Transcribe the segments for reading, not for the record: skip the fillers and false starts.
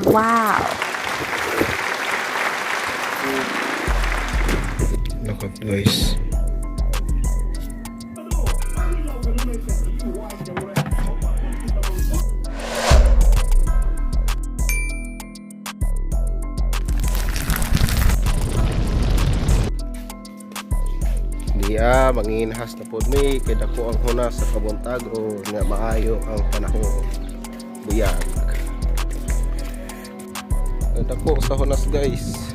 Wow. Look up, guys. Diya, manginhas na pod mi kay dako ang hunas sa kabuntago nga maayo ang panahon. Buyag. Dako sa hunas, guys.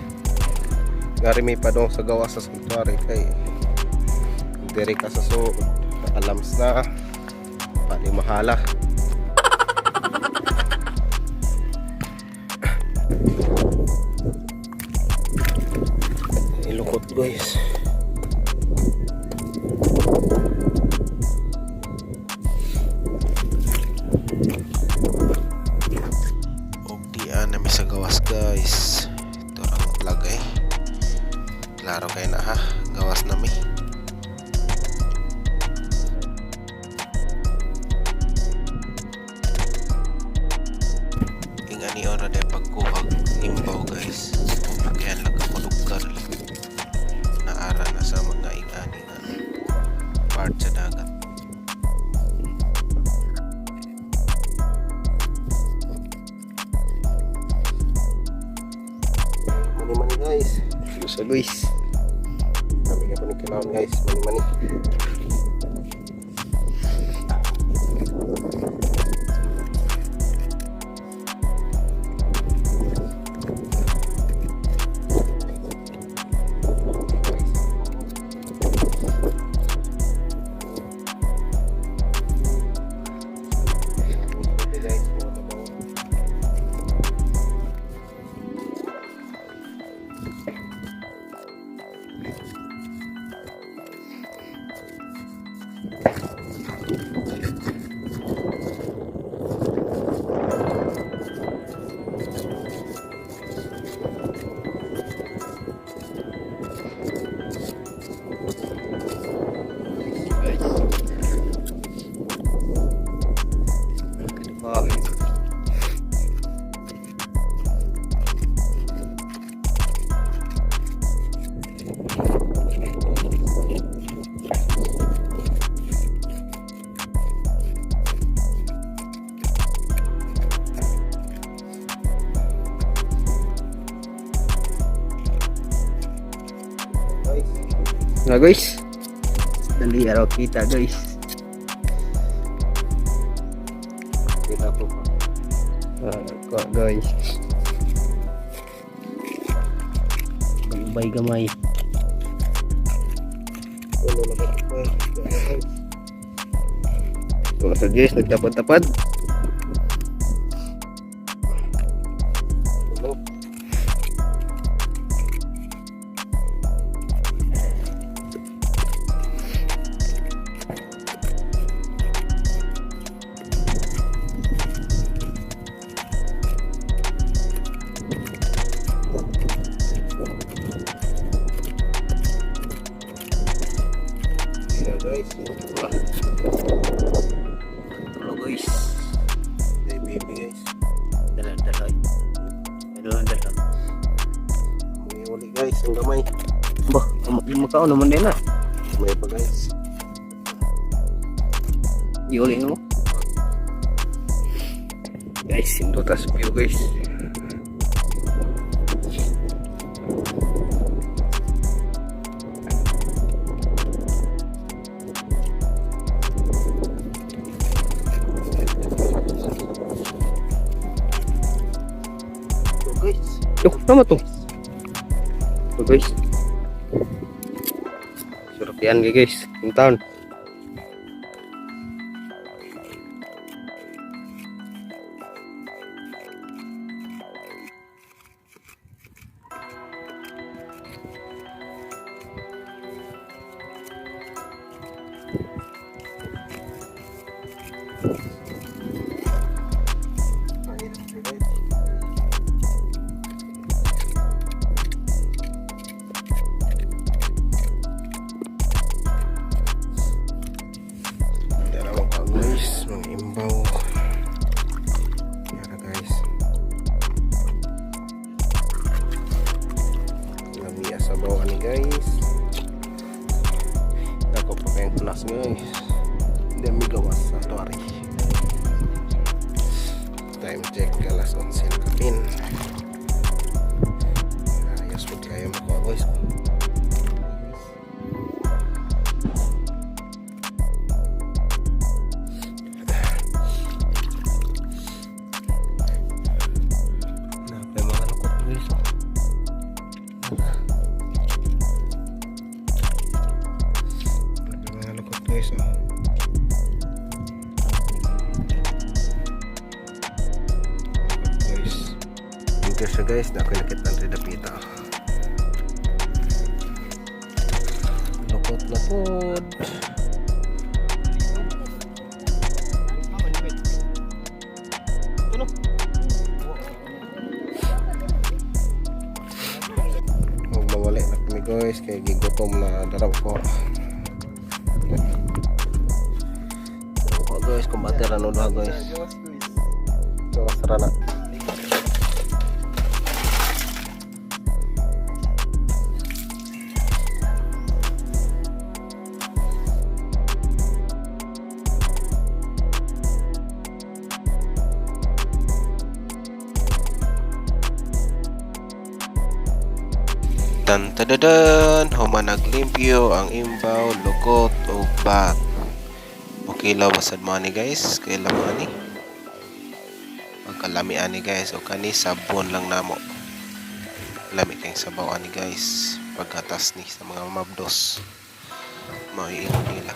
Ngari may padong sa gawas sa sanctuary kay diri ka sa suod alams na palimahala. Ilukot, guys. Og dian na mi sa gawas, guys. Ito ang plug eh. Klaro kay na ha, gawas na mi. Ing ani ora de pagkuhag imbaw, guys. Yan lang ka lugar naara na sa mga ingani nga part sa dagat. Mani mani, guys. Gusto, guys. Kami ka pa ni kailangan, guys. Mani mani. Guys, mga tabaw. Guys. Ah. Guys. Nga, guys. Dali araw kita, guys. Kita ko pa. Ah, kuha, guys. Bay gamay. Ulo na ka pa. Guys. Ito sa guys, nagtapad-tapad. Ulo. Yeah, guys. Tulo, guys. Hey, baby, guys. Dala dala. Eh. Dala dala. May uli, guys, ang gamay. Bah, makaon naman din ah. May pa, guys. Iuli mo. Guys, sindutas view, guys. So, guys. Yo, tama to. Ito, guys. Sarap yan, guys. Yung taon. Ayun, guys. Dalawang ka, guys, mga imbaw. Yara, guys. Guys. Hindi mi gawas sa sanctuary. Time check, alas 11 na kapin. Ayos po kayo makuha, guys. Napay mga lukot, guys, oh. Mga lukot, guys, oh. Guys. Thank you siya, guys. Na ako nakita ang dapita. Lukot na pod. Huwag mawala na kami, guys, kay gigutom na daraw ko. Ko, guys, kumbate ra no duha, guys. Gawas ra na. Dan tadadan, human naglimpyo ang imbaw, lukot ug bat. Okay law basad mo ani, guys, kay lamo ani. Pagkalami ani, guys, o kani sabon lang namo. Lami kay sabaw ani, guys. Paggatas ni sa mga mabdos. Mao ingon nila.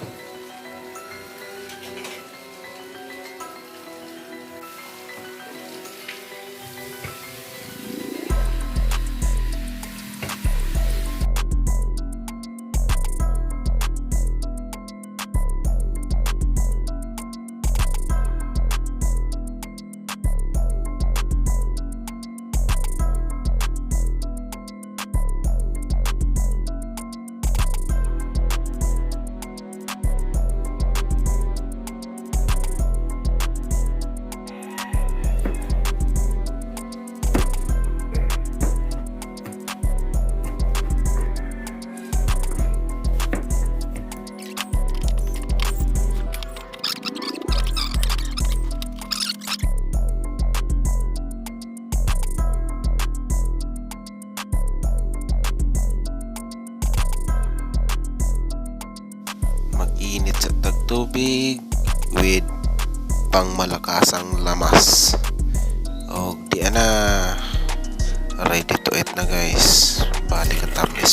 Mag-init sa tagtubig with pangmalakasang lamas. Og di ana, ready to eat na, guys. Balik ang tamis.